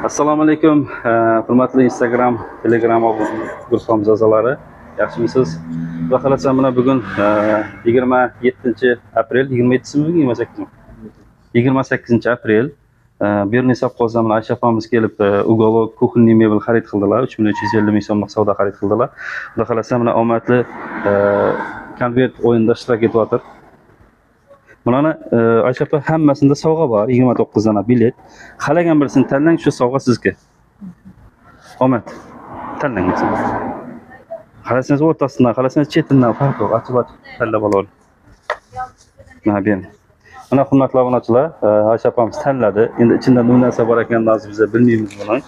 Assalomu alaykum, hurmatli Instagram, Telegram guruhimiz a'zolari. Yaxshimisiz? Xudo xolasa mana bugun 27 aprel, 27simi, 28mi? 28 aprel. Bu yerni hisob qilsam, mana Aysha opamiz kelib, uголок, кухонный mebel xarid qildilar. 3350 ming so'mlik savdo xarid qildilar. Xudo xolasa mana omadli konvert o'yinida ishtirok etyapti. Bularni Aysha opa hammasida sovg'a bor, 29 dona bilet. Xalagan birisini tanlang, shu sovg'a sizga. Omad. Tanlang masalan. Xalasangiz o'rtasidan, xalasangiz chetidan farq yo'q, ochib-ochib tanlab olavering. Mana bu yerni. Mana hurmatli obunachilar, Aysha opamiz tanladi. Endi ichida nima narsa bor ekanini hozir biz bilmaymiz buni.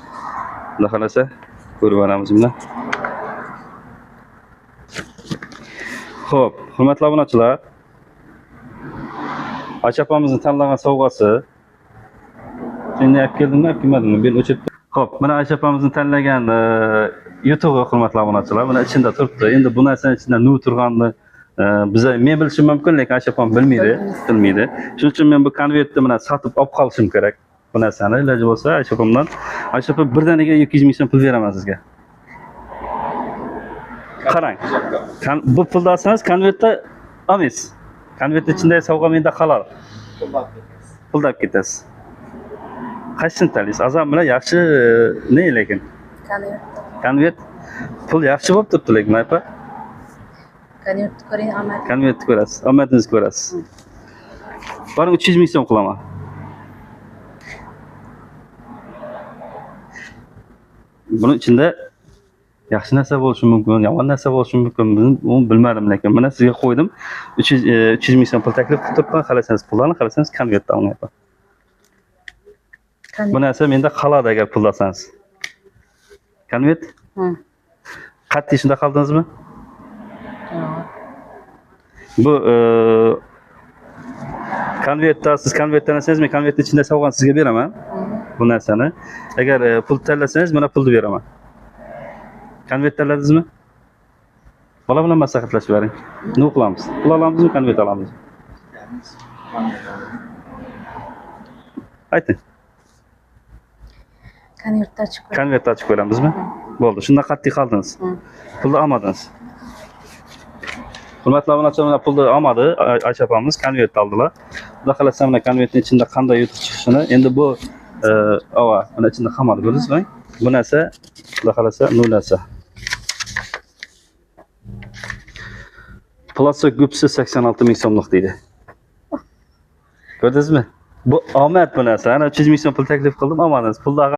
Xudo xolasa ko'rib boramiz buni. Xo'p, hurmatli obunachilar, Aysha opamizning tanlagan sovg'asi. Endi olib keldimmi, olib kelmadimmi? Bu o'chib. Xo'p, mana Aysha opamizning tanlagan yutug'i, hurmatli obunachilar, mana ichida turibdi. Endi bu narsani ichida nima turganini biza men bilishim mumkin, lekin Aysha opam bilmaydi, bilmaydi. Shuning uchun men bu konvertni mana sotib olib qolishim kerak. Bu narsani iloji bo'lsa Aysha opamdan. Aysha opa birdaniga 200 ming so'm pul beraman sizga. Qarang. Bu pulni olsangiz konvertda olmaysiz. Konvert ichindagi sovg'a menda qoladi. Pulni olib ketasiz. Qaysini tanlaysiz? Azam bilan yaxshi ne lekin? Konvert. Konvert pul yaxshi bo'lib turibdi lekin, opa. Konvertni ko'ring, omad. Konvertni ko'rasiz, omadingizni ko'rasiz. Boring 300 ming so'm qilaman. Buni ichida yaxshi narsa bo'lishi mumkin, yomon narsa bo'lishi mumkin. Uni bilmadim, lekin mana sizga qo'ydim. 300 ming so'm pul taklif qilib turibman. Xalasangiz pullarni, xalasangiz konvertni oling, opa. Bu narsa menda qoladi agar pul olsangiz. Konvert? Qat'iy shunda qoldingizmi? Yo'q. Bu konvertda siz konvertdan olsangiz, men konvertning ichida sovg'ani sizga beraman. Bu narsani. Agar pul tanlasangiz, mana pulni beraman. Konvert tanladingizmi? Bola bilan maslahatlashib bering. Nima qilamiz? Pul olamizmi, konvert olamizmi? Ayting. Konvertni ochib ko'ramiz. Konvertni ochib ko'ramizmi? Bo'ldi. Shunda qat'iy qoldingiz. Pulni olmadingiz. Hurmatli obunachilar, mana pulni olmadi Aysha opamiz, konvertni oldilar. Xudo xolasa mana konvertning ichida qanday yutuq chiqishini, endi bu ova, mana ichida qolmadi, ko'rdingizmi? Bu narsa xudo xolasa nol narsa. Plasa gupsi 86 ming so'mlik deydi. Ko'rdingizmi? Bu omad bu narsa. Ana 300 ming so'm pul taklif qildim, olmadingiz. Pulni